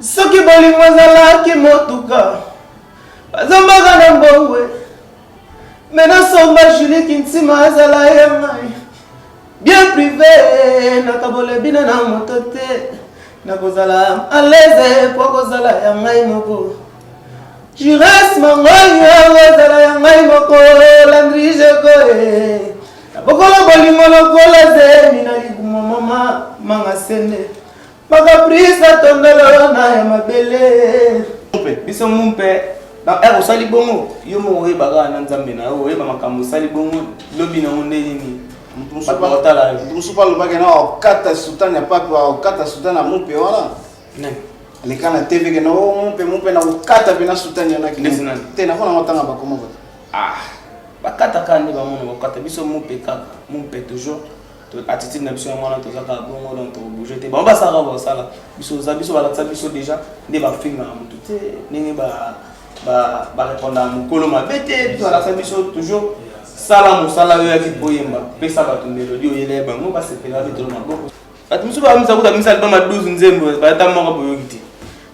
Soki bolingo ezalaki motuka bazombaka na mbongo me nasomba Julie Kintima azala ya ngai bien privé nakabola bino na moto te nakozala à l'aise po kozala ya ngai moko Jures Mangoyo kozala ya ngai moko Landry Jeko nabokola bolingo lokola zemi na libumu mama manga sende Ba caprice atondolo na ya mabele. Biso mumpe donc ere osali bongo yo moko oyeba kaka na nzambe na yo oyeba makambo osali bongo lobi nango nde nini bato bakotala yo. Moto mosusu alobaki na okata soutane ya pape, okata soutane ya mumpe wana. Nani? Aleka na TV ke na o mumpe mumpe na kokata mpe na soutane ya naki. Ndeti nani? Te nakona matanga bakoma bato. Ah, bakata kaka nde bamona bakata biso mumpe kaka mumpe toujours. Attitude na biso yango wana, toza kaka bongo, donc tokobouge te. Bango basalaka, basala biso oza biso balakisa biso déjà nde bafingaka motu te, ndenge barépondaka mokolo mabe te. Biso balakisa biso toujours sala mosala oyo yaki koyemba, pesa bato mélodie oyela ye, bango basepela, betolo maboko. Bato mosusu bamisa kuta misa album ya 12 nzembo, bayata moko boyoki te.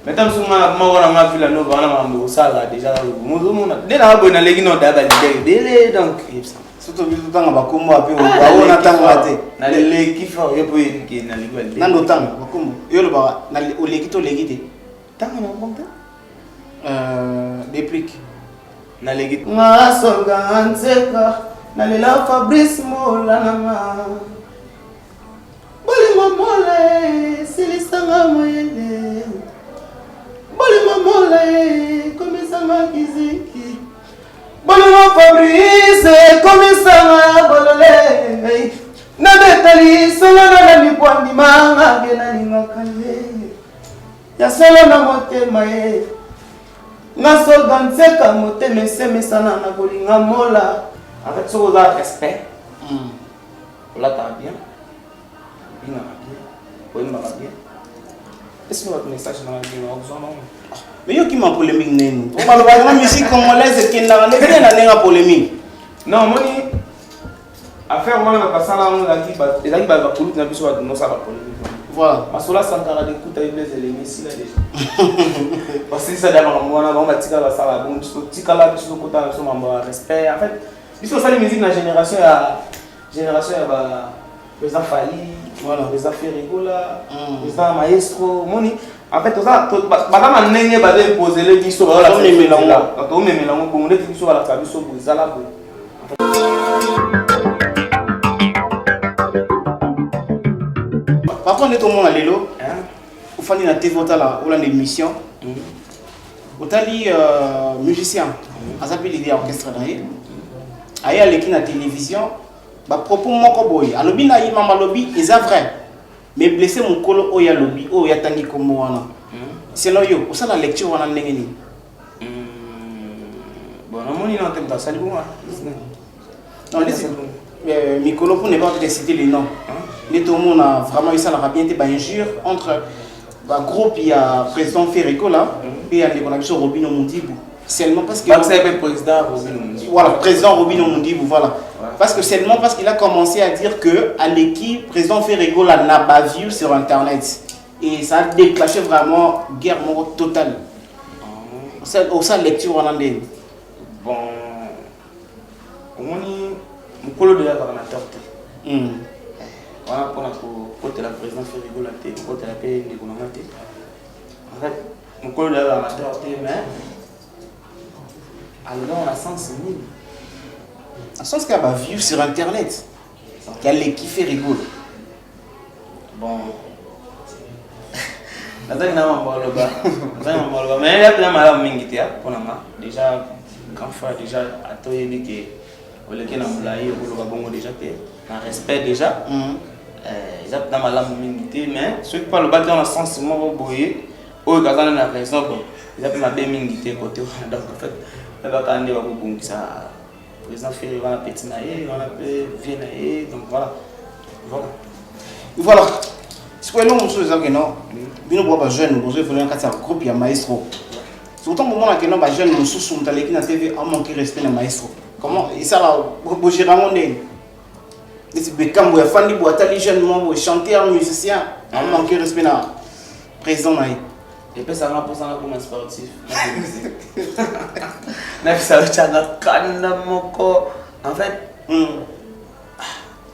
Mais ta mosusu nga moko na nga Villa Nova wana, makambo kosala déjà ozomona nde nanga boye, naleki no daya baleader ebele, donc yebisa. Surtout biso totanga bakombo ape baona natanga te. Naleki fort, yo mpo oyebi ke naleki baleader. Nando otanga bakombo yo olobaka oleki to oleki te. Tanga na bango te. Déplique. Naleki nga solga nzeka, nalela Fabrice Mola nanga bolingo mola esilisanga mayele, bolingo mola ekomisanga kiziki, bolingo Fabrice ekomisanga bolole, nabetali solo na libwandimanga ke nalingaka ye ya solo na motema ye. Nga solga nzeka, motema esemesana na kolinga Mola. En fait, soki oza respect, olataka bien, obinaka bien, oyembaka bien, esi bato message na bien bakozwa nango. Mais yo kima polémique neni po balobaka na musique congolaise ekendaka nde bien na ndenge ya polémique. Non, omoni affaire wana bato basala yango, ezalaki bakulutu na biso, bato nosala bapolémique wana. Masolo Sankara de kuta ye Blaise elengi esila déjà, basilisa da makambo wana, bango batikala basala bongo, biso totikala, biso tokota na biso mambo ya respect. En fait, biso tosali musique na génération ya ba président Fally, président Ferre Gola, président Maestro. Omoni, en fait, toza baza na ndenge baza imposele biso, Tomemela yango. tomemela yango bongo, ndeti biso balakisa biso boye, ezala boye. Par contre, nde tomona lelo ofandi na TV, otala, olanda émission, otali musicien aza mpe leader ya orchestre na ye, aye aleki na télévision, bapropos moko boye alobi na ye, mama alobi eza vrai, mais blessé mokolo oyo alobi oyo atangi kombo wana. Selon yo, osala lecture wana ndenge nini? Bon, namoni na te moto asali bongo. Non, neti mikolo, pour ne pas te citer les noms, nde tomona vraiment esalaka bien te, bainjure entre bagroupe ya président Ferre Gola mpe ya ndeko na biso Robino Mundibu, seulement parce que bakisa ye mpe président Robino Mundibu. Voilà, président Robino Mundibu, voilà. Parce que seulement parce qu'il a commencé à dire que à l'équipe président Ferre Gola n'a pas vu sur internet et ça a déclenché vraiment guerre moko totale. Osala lecture wana ndeni? Bon, omoni mokolo deya kaka na tort te wana mpona kokotela président Ferre Gola te, kokotela mpe ndeko nanga te. En fait, mokolo deya kaka na tort te, mais alobaka na sens nini? Na sens kaka baview sur internet ya leki Ferre Gola. Bon, nazali na mambo aloba, nazali na mambo aloba, mais ya mpena malamu mingi te mpona nga. Déjà grand frère, déjà ata oyebi ke oleki na molai, okoloba bongo déjà te na respect déjà. Eza mpena malamu mingi te, mais soki mpe alobaki wana sens moko boye oyo kaza na raison, bon, eza mpe mabe mingi te kote wana. Donc en fait, bayebaka nde bakobongisa président Ferre wana, petit na ye wana mpe vie na ye, donc voilà, voilà. Voilà, sikoyo eloko mosusu eza ke no bino boa bajeune bozo évolue na kati ya groupe ya maestro, surtout bomona ke no bajeune mosusu, moto aleki na TV amanque respect na maestro, comment esala bogérer yango ndeni? Neti bekambo ya fandi bo atali jeune moko boye, chanteur musicien, amanque respect na président na ye. Epesaka nga mposa nakoma sportif. Nabisa otyanga kanda moko. En fait,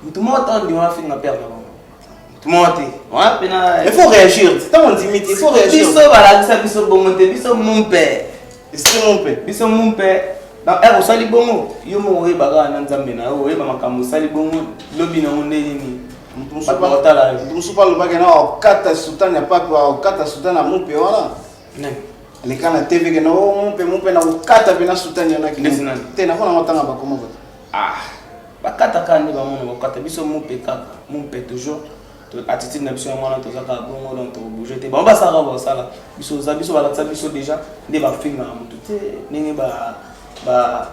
mutu moko ntango ndima afinga père na bango. Mutu moko te. Wana pena. Il faut réagir. Ntango ondimi te, il faut réagir. Biso balakisa biso bongo te, biso mumpe. Esprit mumpe. Biso mumpe. Donc ere osali bongo, yo moko oyeba kaka na Nzambe na yo, oyeba makambo osali bongo, lobi nango nde nini. Moto mosusu mpe alobaki na okata soutane ya pape, okata soutane ya mumpe wana. Nani? Aleka na TV ke na o mumpe mumpe na okata mpe na soutane yana Ndesi nani? Te na kona matanga bakoma bato. Ah, bakata kaka nde bamona bakata biso mumpe kaka, mumpe toujours. Attitude na biso yango wana, toza kaka bongo, donc tokobouge te. Bango basalaka basala biso, oza biso balakisa biso déjà nde bafingaka motu te, ndenge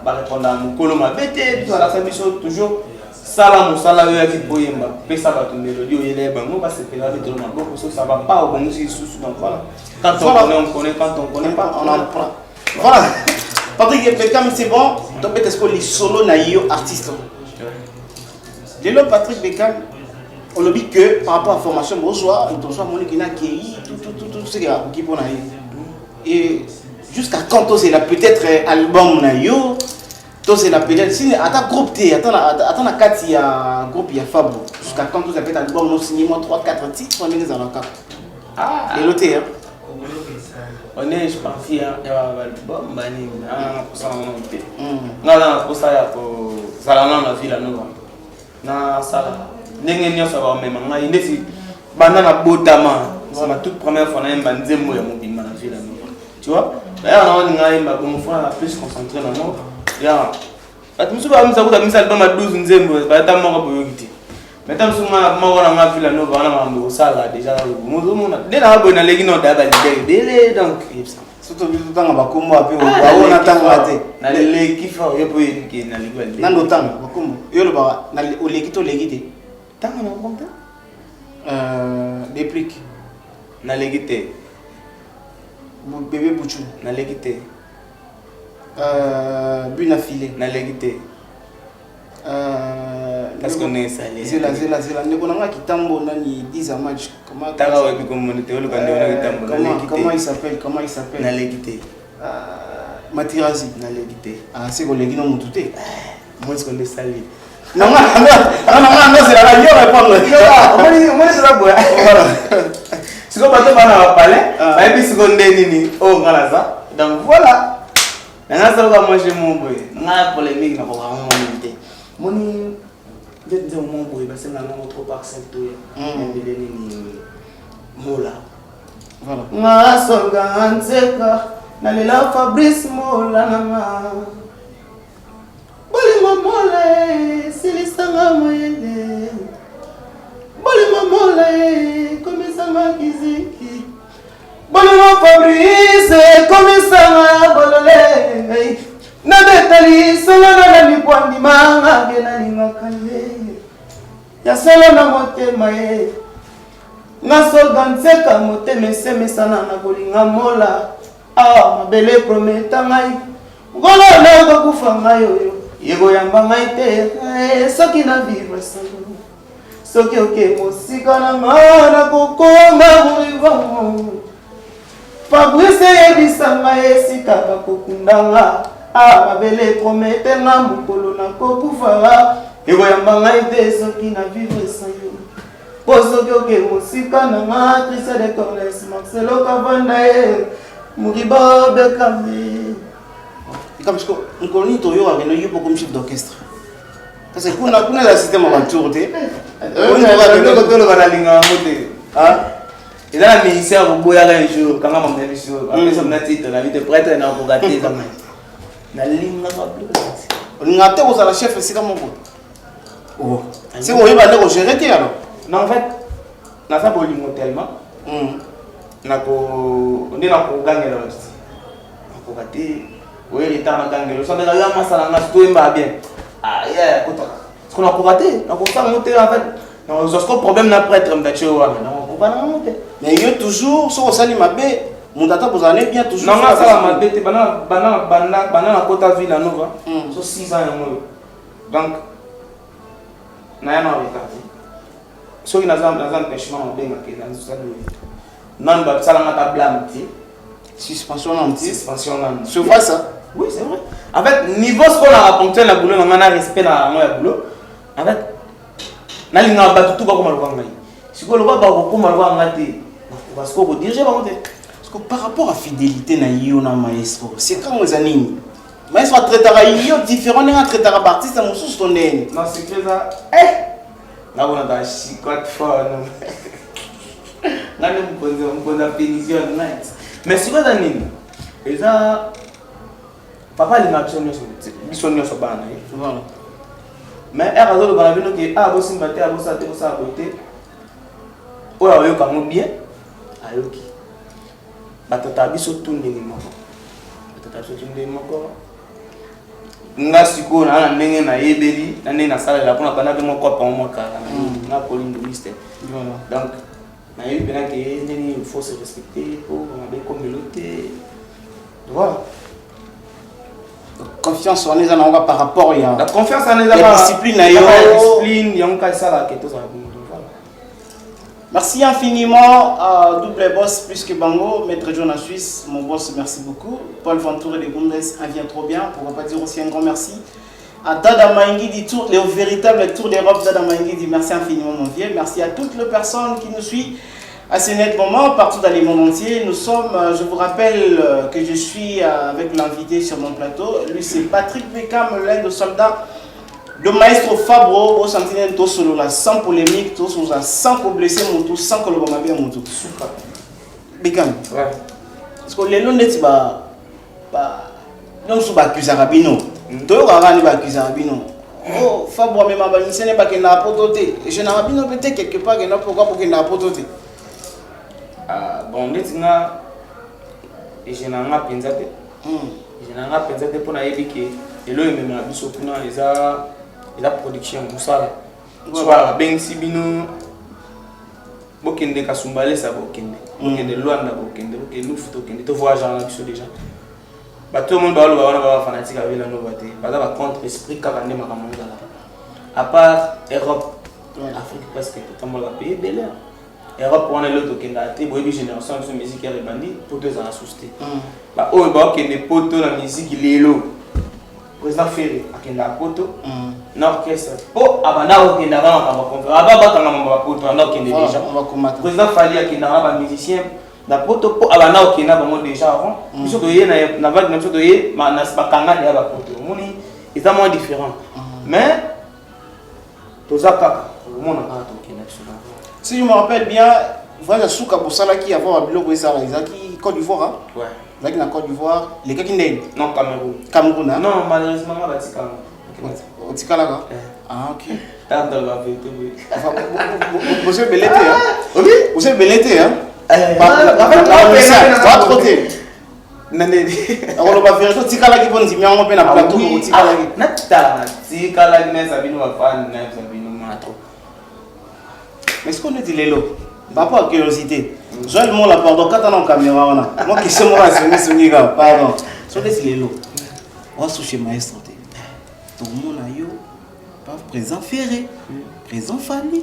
barépondaka mokolo mabe te. Biso balakisa biso toujours sala mosala oyo oyaki koyemba, pesa bato mélodie oyela ye, bango basepela, betelo maboko. So ça va pas, obongisi lisusu. Donc voilà, quand on connaît, on connaît, quand on connaît pas, on en prend. Voilà, Patrick Beckham, c'est bon. Tobeta sikoyo lisolo na yo artiste lelo. Patrick Beckham, olobi que par rapport à formation bozwa, moto mosusu amoniki na akei tout ce que akoki mpo na ye. Et jusqu'à quand tozela peut-être album na yo, tozela peut-être si ata groupe te, ata na kati ya groupe ya Fabo, jusqu'à quand tozela peut-être album nosigné moi 3 4 titres, ndenge ezalaka lelo te, hein? On est, je pense, ya baalbum banini na kosala nano te. Nga aza na posa ya kozala nano na Villa Nova, nasala ndenge nyonso bamema ngai. Ndeti banda na botama, c'est ma toute première fois nayemba nzembo ya mobimba na Villa Nova, tu vois. D'ailleurs naolinga yemba bongo, faut na plus concentré nango. Ya bato mosusu bamisa kuta misa album ya 12 nzembo, bayata moko boyoki te. Mais ta mosusu nga moko na nga Villa Nova wana, makambo kosala déjà ozomona nde nanga boye, naleki na odaya baleader ebele, donc yebisa. Surtout biso totanga bakombo ape baona tanga te. Naleki fort, yo mpo oyebi ke naleki baleader. Nando otanga bakombo, yo olobaka oleki to oleki te? Tanga na bakombo te. Déplique. Naleki te. Bébé Bouchou. Naleki te. Buna Filet. Naleki te. Parce qu'on est salé. Zela, zela, zela, ndeko nanga kitambo nani, 10 match, comment? Taka oyebi komona te, oluka ndeko na kitambo. Comment, comment il s'appelle, comment il s'appelle? Naleki te. Matirazi. Naleki te. Ah, c'est koleki na mutu te. Moi ce qu'on est salé. Non, non, non, non, non, c'est la yo répondre. Omoni toza boya sikoyo, bato bana bapalin bayebi sikoyo nde nini oyo nga naza. Donc voilà, nanga saloka moi je mo boye, nga polémique nakoka ngo moni te. Moni nde nzembo moko boye basenga nango trop par 5 toya mbele nini Mola. Voilà. Nga songa nzeka nalela Fabrice Mola nanga bolingo. Mola esilisanga mayele, bolingo Mola ekomisanga kiziki, bolingo Fabrice ekomisanga bolole. Nabetali solo na nani po andimanga ke nalingaka ye ya solo na motema ye. Nga soga nzeka motema esemesana na kolinga Mola. Awa mabele prometa ngai ngolo nakokufa, ngai oyo ekoyamba ngai te. Soki na vivre solo, soki oke mosika na nga, nakokoma moriva. Fabrice, eyebisa ngai esika bakokunda nga. A mabele promete nga mokolo nakokufa ekoyamba ngai te soki na vivre sans yo. Po soki oke mosika na nga, Christian de Cornes, Marcelo Kavanda ye Moriba Bekame. Comme ce mokolo nini toyokaka no yo comme chef d'orchestre? Parce que kuna kuna eza système ya batour te. Toloba nalinga yango te. Eza na ministère koboyaka un jour kanga mamna biso apesa mna titre na bi te prêtre nakoka te, eza ngai nalingaka biloko. Olingaka te kozala chef esika moko, se koyeba nde kogérer te alors? Non, en fait naza bolingo tellement nako nde nakogangela bato te, nakoka te. Oye retard, nagangela osambela yo masala nga surtout oyembaka bien. Ah yeah, kotaka siko nakoka te, nakosala ngo te. En fait nakozwa siko problème na prêtre mdatie wana, nakokoka nango te. Mais yo toujours soki osali mabe, moto ata kozala ne bien toujours. Nanga asala mabe te. Banda nakota Villa Nova, so 6 ans yango oyo, donc naya na retard te. Soki naza empêchement, nabengake, nazosali nanu basalanga ta blâme te. Suspension nanu te. Suspension nanu. C'est vrai ça? Oui, c'est vrai. En fait, niveau ce qu'on a ponctuel na boulot, na respect na yango ya boulot. En fait, nalingaka bato tu bakoma lokola ngai. Sikoyo lokola bakokoma lokola ngai te, nakoka sikoyo kodirige bango te. Parce que par rapport à fidélité na yo na maestro, c'est quand eza nini? Maestro atraitaka yo différent ndenge atraitaka baartiste mosusu to ndeni? Non, secret eza eh nakonaka chicote fort nga nde mokonzi mokonzi ya pénition night. Mais sikoyo eza nini? Eza papa alingaka biso nyonso, biso nyonso bana na ye. Voilà. Mais ere azoloba na bino ke ah bosimba te, abosala te, bosala boye te, oyo ayoka yango bien ayoki. Batata biso tu ndenge moko, batata biso tu ndenge moko. Nga sikoyo naa na ndenge nayebeli na ndenge nasalela mpona banda mpe moko apango mwa kala nga kolindoliste. Donc nayebi mpena ke ndenge il faut se respecter mpo mabe ekomelo te. Voilà. Confiance wana eza nango par rapport ya la confiance wana eza ya discipline na yo. Discipline yango ka esalaka ke tozala bongo. Voilà. Merci infiniment à Double Boss plus que Bango, Maître John en Suisse, mon boss, merci beaucoup. Paul Ventour de Bundes, un vient trop bien, pourquoi pas dire aussi un grand merci. À Dada Maingui du Tour, le véritable Tour d'Europe, Dada Maingui dit merci infiniment mon vieux. Merci à toutes les personnes qui nous suivent à ce net moment, partout dans le monde entier. Nous sommes, je vous rappelle que je suis avec l'invité sur mon plateau. Lui, c'est Patrick Beckham, l'un des soldats de Maestro Fabro, au sentinelle Tosolo, sans polémique, Tosolo, sans blesser Moutou, sans que le bien Moutou. Beckham. Ouais. Parce que les noms de ba ba non sous accusé Rabino. Toyo rani ba accusé Rabino. Oh Fabro même ba misene ba kenda potote. Je na Rabino peut-être quelque part que non pourquoi pour kenda potote. Ah bon ndeti nga je na nga penza te. Je na nga penza te pona yebi ke elo ememela biso kuna eza eza production mosala. Soit babengisi bino bokende Kasumbalesa bokende, bokende Luanda bokende, bokende Lufu tokende, to voyage na biso déjà. Bato oyo baloba wana ba fanatique ya Villa Nova te, baza ba contre esprit kaka nde makambo ezalaka. À part Europe, Afrique presque totambolaka pays ebele. Europe wana eloko tokendaka te, boyebi génération na biso musique ya ebandi poto ezala susu te. Ba oyo bakende poto na musique lelo, président Ferre akendaka poto na orchestre po abanda kokendaka makambo ya conférence, aba bakanga mambo ya poto abanda kokende déjà. Président Fally akendaka na ba musicien na poto po abanda kokenda bango déjà avant. Biso toye na vague na biso toye bakanga deya ba poto, omoni eza moins différent. Mais toza kaka omona kaka tokenda biso na. Si je me rappelle bien, voyage à Souka Bosalaki avant biloko ezala ezalaki Côte d'Ivoire, hein? Ouais. Ezalaki na Côte d'Ivoire, lekaki ndenge? Non, Cameroun. Cameroun, hein? Non, malheureusement nga batikala. Otikalaka? Ah, ok. Tanda la vérité, oui. Enfin, vous êtes belé, hein? Oui? Vous êtes belé, hein? Pas trop te. Nandeni. Akoloba vérité, otikalaki mpo ndimi yango mpe na plateau, otikalaki. Natala natikalaki na Sabino bafani na Sabino matro. Mais ce qu'on dit lelo, par rapport à curiosité, Joël Mola, pardon, quand on a en caméra, on a. Moi, question, moi, c'est une sonniga, pardon. Ce qu'on dit lelo, on va chez maestro. Tout le monde a yo, pas présent Ferré, présent Fally,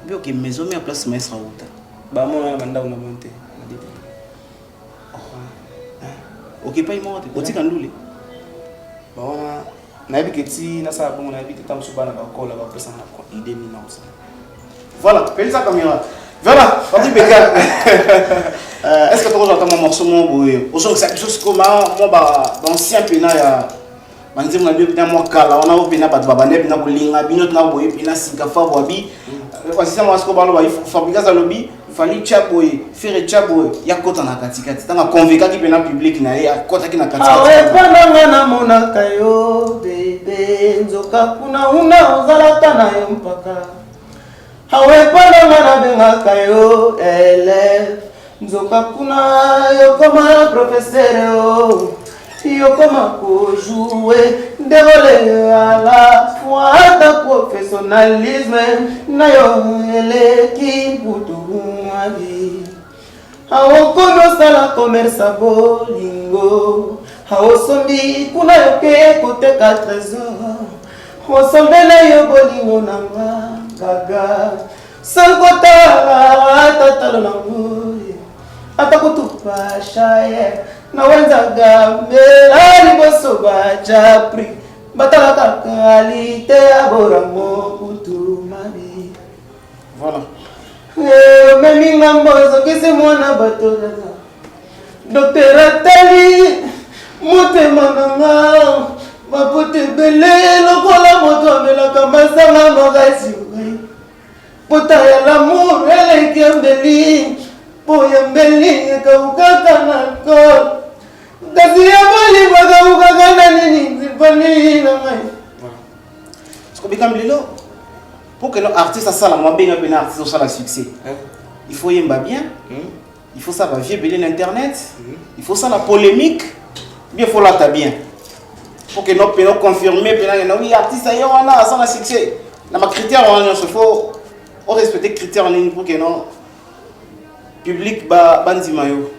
mais ok, maison, mais à place maestro Outa. Bah, moi, on a mandat, on a monté. Ok, pas mort, otika ndule. Bah, on a. Nayebi ke ti nasala bongo, nayebi te ntango mosusu bana bakola bapesanga idée nini na kosala. Voilà, pelisa caméra. Voilà, Patrick Beckham. Est-ce que tu as un morceau mon boy? Aujourd'hui, c'est quelque chose comme moi, bah, d'ancien pena ya banzembo na bino pena mwa kala wana oyo pena bato babanda pena kolinga bino tena boye pena sika fa bwabi basisa mwa siko baloba Fabregas alobi Fally tya boye Ferre tya boye ya kota na katikati ntango aconvaincaki pena public na ye akotaki na katikati. Awepananga namonaka yo bebe nzoka kuna una ozalaka na yo mpaka awepananga nabengaka yo élève nzoka kuna yokoma professeur o yokoma kojouer ndekole à la fois ata professionnalisme na yo eleki mputu abi aokomi osala commerce ya bolingo aosombi kuna yoke koteka trésor osombele yo bolingo na nga gaga sankotala ata talo nango. Ata kutu pasha ye na wenzaga mela liboso baja prix batalaka kalite ya borango kutu mabi. Voilà. Omemi ngambo ozongisi mwana bato zaza Docteur atali motema na nga maputa ebele lokola moto amelaka masanga makasi. Pota ya l'amour eleki ya mbeli, po ya mbeli ekaukaka na alcool, kasi ya bolingo ekaukaka na nini? Nzipani na ngai. Siko bikambi lelo pour que l'artiste asala mwa benga mpe na artiste osala succès, il faut yemba bien, il faut ça va vie ebele na internet, il faut ça la polémique bien, faut lata bien pour que no mpe no confirmer mpe nangena oui artiste aye wana asala succès. Na bacritère wana nyonso, faut orespecte critère nini pour que no public bandima yo?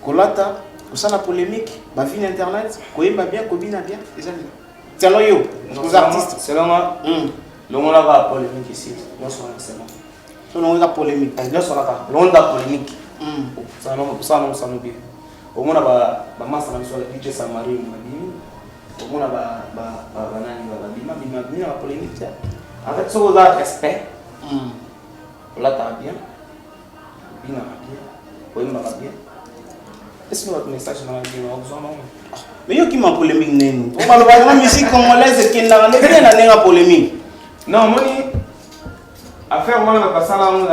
Kolata, kosala polémique, bavie na internet, koyemba bien, kobina bien, eza nini selon yo, aux artistes? Selon moi, longolaka polémique ici, nyonso wana c'est bon. So longo polémique. Nyonso kaka longolaka polémique, osala mosano bien. Omona bamasa na biso, DJ Samari babimi, omona banani babima bima bimi na bapolémique te. En fait, soki oza respect, olataka bien, obinaka bien, oyembaka bien, esi bato message na bien bakozwa nango. Mais yo kima polémique nini? Po balobaka na musique congolaise ekendaka nde bien na ndenge ya polémique. Non, omoni affaire wana bato basala yango,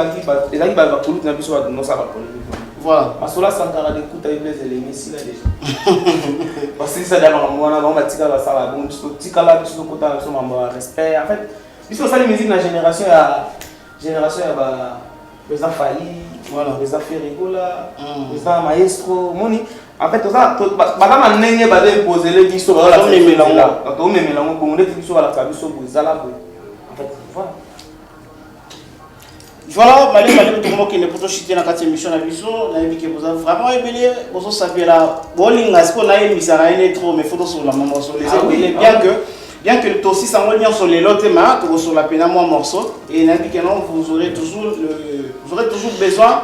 ezalaki bakulutu na biso, bato nosala bapolémique wana. Voilà. Masolo Sankara dekuta ye Blaise elenge esila déjà, basilisa dia makambo wana. Bango batikala basala bongo, biso totikala, biso tokota na biso mambo ya respect. En fait, biso tosali musique na génération ya ba président Fally, président Ferre Gola, président Maestro. Omoni, en fait, toza baza na ndenge baza imposele biso. Tozomemela yango. Tomemela yango bongo ndeti biso balakisa biso boye, ezala boye, en fait, voilà. Voilà, malemi malemi tokomokende po toshite na kati ya émission na biso. Nayebi ke boza vraiment ebele bozosapela, bolinga sikoyo nayebisa na ye ne trop, mais faut tosola ma morceau les ebele, bien que tosisa yango nyonso lelo te, ma tokosola mpena mwa morceau. Et nayebi ke non, vous aurez toujours besoin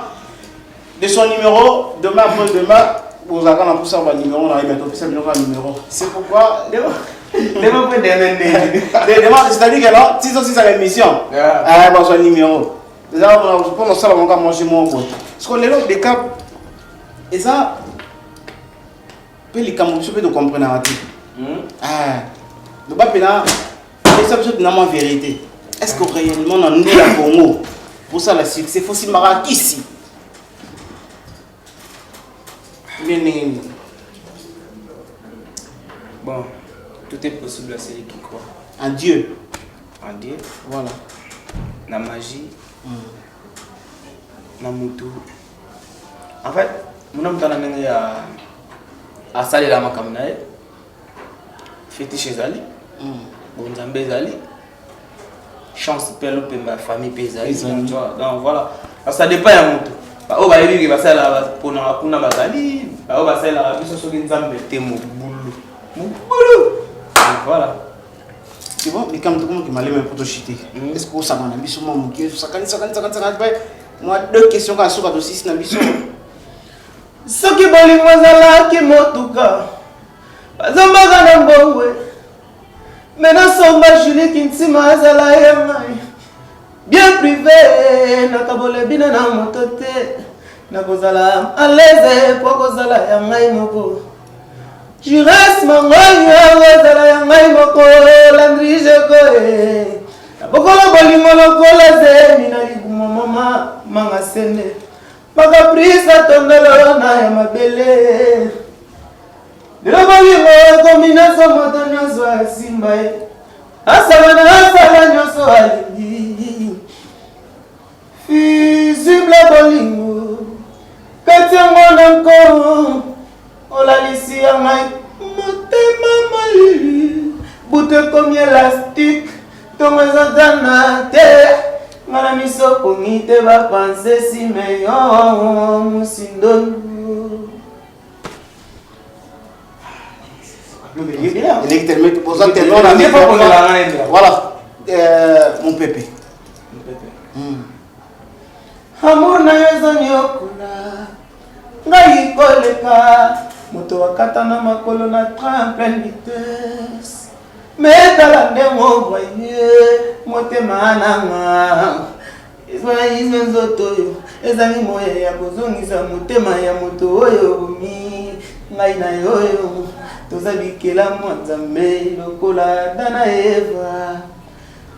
de son numéro demain, après demain bozalaka na mposa banuméro na ye, mais topesa bino kaka numéro. C'est pourquoi demain mpe demain ndenge demain, c'est-à-dire que non, ti tosisa l'émission, bazwa numéro eza mpona osala bango manger moko boye. Parce que lelo Dicap eza mpe likambo biso mpe tocomprenaka te. Loba mpena, esa biso mpena mwa vérité: est ce que réellement na nde ya Congo posala succès faut simbaka kisi bien, ndenge nini? Bon, tout est possible à celui qui croit. En Dieu. En Dieu. Voilà. Na magie, na mutu. En fait, muna mutu ana ndenge ya asalela makambo na ye. Fétiche ezali, bonzambe ezali, chance mpe lopemba ya famille mpe ezali. Ezali. Tu vois, donc voilà, ça dépend ya motu. Baoyo bayebi ke basalelaka ponaka kuna bazali, baoyo basalelaka biso soki Nzambe te, mobulu mobulu. Donc, voilà. C'est bon, likambo tokomoki maleme mpo toshite. Est ce que osanga na biso mwa moke? Sakani sakani sakani sakani mpe mwa deux questions kaka, soka tosisi na biso. Soki bolingo ezalaki motuka, bazombaka na mbongwe, me nasomba Julie Kintima azala ya ngai bien privé, nakabola bino na moto te, nakozala à l'aise po kozala ya ngai moko. Jires Mangoyo ozala ya ngai moko, Landri Jeko nabokolo bolingo lokola zemi na libumu mama manga sende bakaprisa tondolo na ya mabele. Lelo bolingo ekomi nyonso, moto nyonso asimba ye, asala na asala nyonso alingi. Fusible bolingo kati yango na nko olalisi ya ngai motema molili, butu ekomi élastique, ntongo ezotana te, nga na miso pongi te, bapense simeyo musindonu. Eleki tellement boza tellement na voilà, mon pépé. Amour na yo ezoniokola. Ngai koleka moto akata na makolo na train en pleine vitesse. Mais tala ndenge oboye motema na nga. Ezwa nzoto oyo ezangi moye ya kozongisa motema ya moto oyo obomi ngai na yo oyo toza bikelamu ya Nzambe lokola Ada na Eva.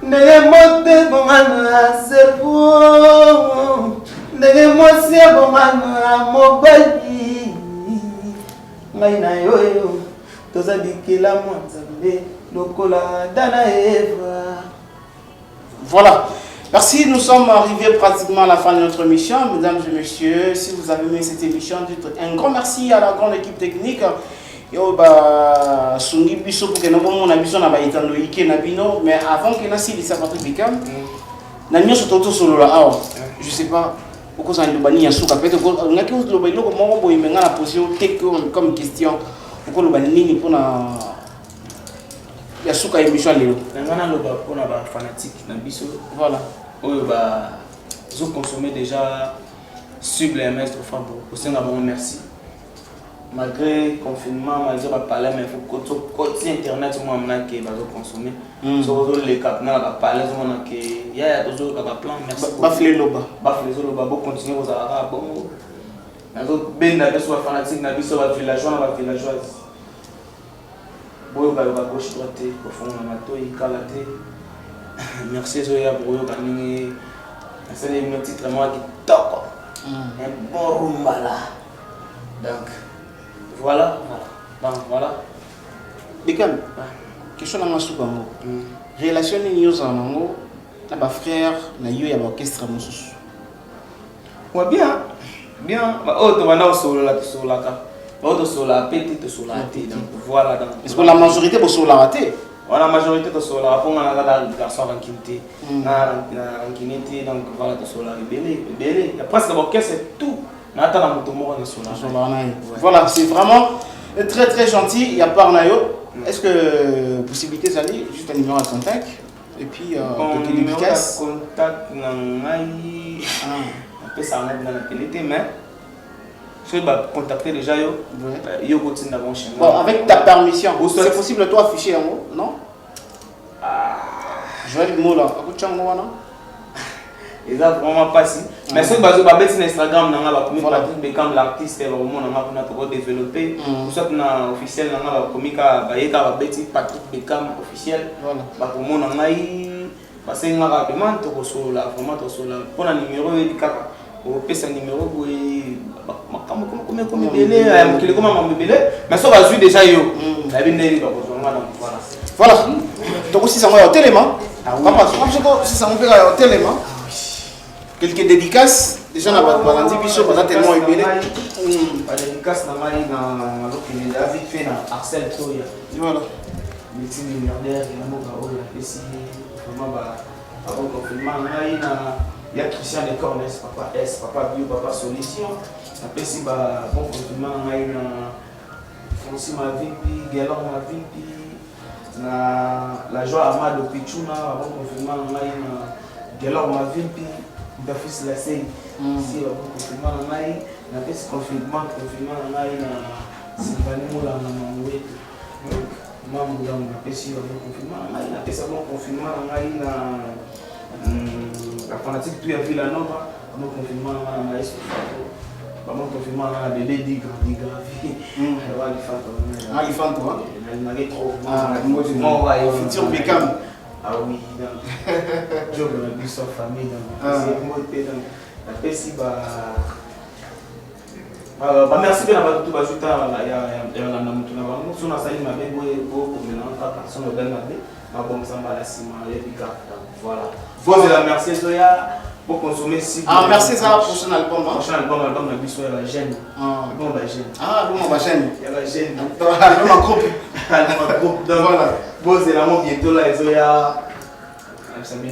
Ndenge moto ebonga na cerveau, ndenge mwasi ebonga na mobali, ngai na yo oyo toza bikelamu ya Nzambe lokola Ada na Eva. Voilà. Merci, nous sommes arrivés pratiquement à la fin de notre émission. Mesdames et messieurs, si vous avez aimé cette émission, dites un grand merci à la grande équipe technique. Yo ba sungi biso pour que nous bomona biso na ba etando ike na bino, mais avant que nasilisa Patrick Beckham, na nyonso toto solola awa. Je sais pas okozala liloba nini ya suka peut-être olingaki oloba eloko moko boye mais nga na poser yo te comme question okoloba nini mpona ya suka émission ya lelo. Na nga naloba mpona ba fanatique na biso. Voilà. Oyo bazo consommer déjà cible ya Maestro Fabo, kosenga bango merci. Malgré confinement, malgré ba palais, mais faut koti internet moi mona ke bazo consommer. So ozoleka na ba palais omona ke yaya tozoyoka ba plan, merci. Bafle loba. Bafle ezoloba, bo continuer kozala kaka bongo. Nazobenda biso ba fanatique na biso, ba villageois na ba villageoise. Boyoka yoka gauche droite te, bofongola matoi kala te. Merci ezoya bokoyoka ndenge nasali bino titre moko kitoko. Un bon rumbala. Donc voilà, voilà. Donc voilà. Beckham, question na nga suka yango. Relation nini ozala nango na ba frère na yo ya ba orchestre mosusu? Ouais, bien. Bien. Ba oyo tobanda kosolola tosololaka. Ba oyo tosololaka pe te tosololaka te. Donc voilà. Donc, Parce que la majorité bosololaka te. Wana majorité tosololaka mpo nga naza kaka garçon rancune te. Na rancune te, donc voilà, tosololaka ebele ebele. Ya presque ba orchestre tout. Nata na moto moko nasololaka. Tosololaka na ye. Voilà, c'est vraiment très très gentil. Ya part na yo. Est-ce que possibilité ezali juste un numéro de contact et puis Bon, toki numéro ya dédicace? contact na ngai napesa yango na télé te, mais soki bacontacte déjà yo, yo kotinda bango chez Bon, avec ta permission, Ou soit- c'est possible toi afficher yango, non? Joël Mola, akotya yango wana. Eza vraiment mpasi, mais soki bazo babeti na Instagram na nga, bakomi Voilà. Patrick Beckham l'artiste, bakomona nga kuna, tokodéveloppe. Ou soit na officiel na nga, bakomi kaka, baye kaka, babeti Patrick Beckham officiel. Voilà. Bakomona ngai, basengaka demande, tokosolola vraiment, tokosolola mpona numéro. Oyebi kaka opesa numéro boye, makambo komi komi ebele ya mokili, koma mambo ebele, mais so bazwi déjà yo, nayebi ndenge bakozwa nga. Donc voilà. Voilà. Tokosisa yango ya otelema. Ah oui. Papa, soki tosisa yango mpe kaka ya otelema. Quelques dédicaces déjà na bato balandi biso, baza tellement ebele. Badédicace na ngai, nazokende da vite fait na Arcel Toya. Voilà. Multimilliardaire ya mboka oyo, napesi vraiment babon confinement na ngai na ya Christian de Cornes, papa S, papa Bio, papa Solution. Napesi ba bon confinement na ngai na Francis Mavimpi, Gelor Mavimpi, na la joie Amado Pichuna, ba bon confinement na ngai na Gelor Mavimpi, Mtafis Lasei si, ba bon confinement na ngai. Napesi confinement na ngai na Sylvanie Molanga Mangwetu Mambu. Donc napesi ba bon confinement na ngai, napesa bon confinement na ngai na bafanatique tout ya Villa Nova, ba bon confinement na ngai na Maestro Fato, ba bon confinement na ngai na Bébé Digra Digravi Walifanto. Ah, Lifanto, hein? Nalingaki trop. Ah, Moko Futur Beckham. Ah oui, donc job na biso famille, donc Ah. napesi mbote, donc napesi ba bamerci mpe na bato to bazwi ta ya landa moto na bango. So nasali mabe boye, bokomela kaka, so nalobali mabe, mabongisa mbala nsima, oyebi kaka. Donc voilà, bozela merci ezoya, boconsommer si. Ah, merci, ça, prochain album, hein? Prochain album, album na biso ya bajeune. Ah. Album ya bajeune. Ah, album ya bajeune. Ya bajeune. Album ya groupe. Album ya groupe, donc Voilà. bozela yango bientôt la ezoya.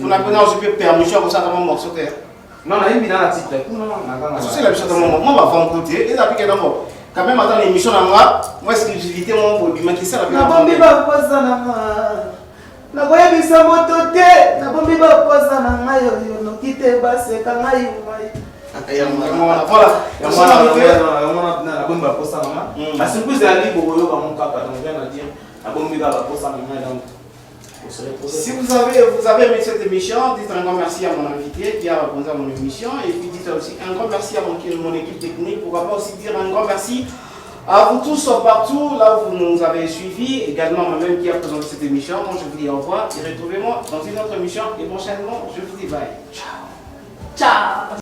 Kuna mpena ozwi mpe permission ya kosala mwa morceau te? Non, nayembi na titre kuna nazanga. Sosela biso ata mwa bavant te, eza pike nango quand même, ata na émission na nga mwa exclusivité moko bobimaki esala mpe. Nabombi baposa na nga, nakoyebisa moto te, nabombi baposa na ngai oyo noki te baseka ngai ngai. Voilà. Nabombi baposa nanga. Basurprise ezali, bokoyoka mo kaka. Donc rien à dire, nabombi kaka baposa nanga, donc. Si vous avez aimé cette émission, dites un grand merci à mon invité qui a répondu à mon émission. Et puis dites aussi un grand merci à mon équipe technique. Pourquoi pas aussi dire un grand merci à vous tous partout, là où vous nous avez suivis. Également moi-même qui a présenté cette émission. Moi, je vous dis au revoir et retrouvez-moi dans une autre émission. Et prochainement, je vous dis bye. Ciao. Ciao.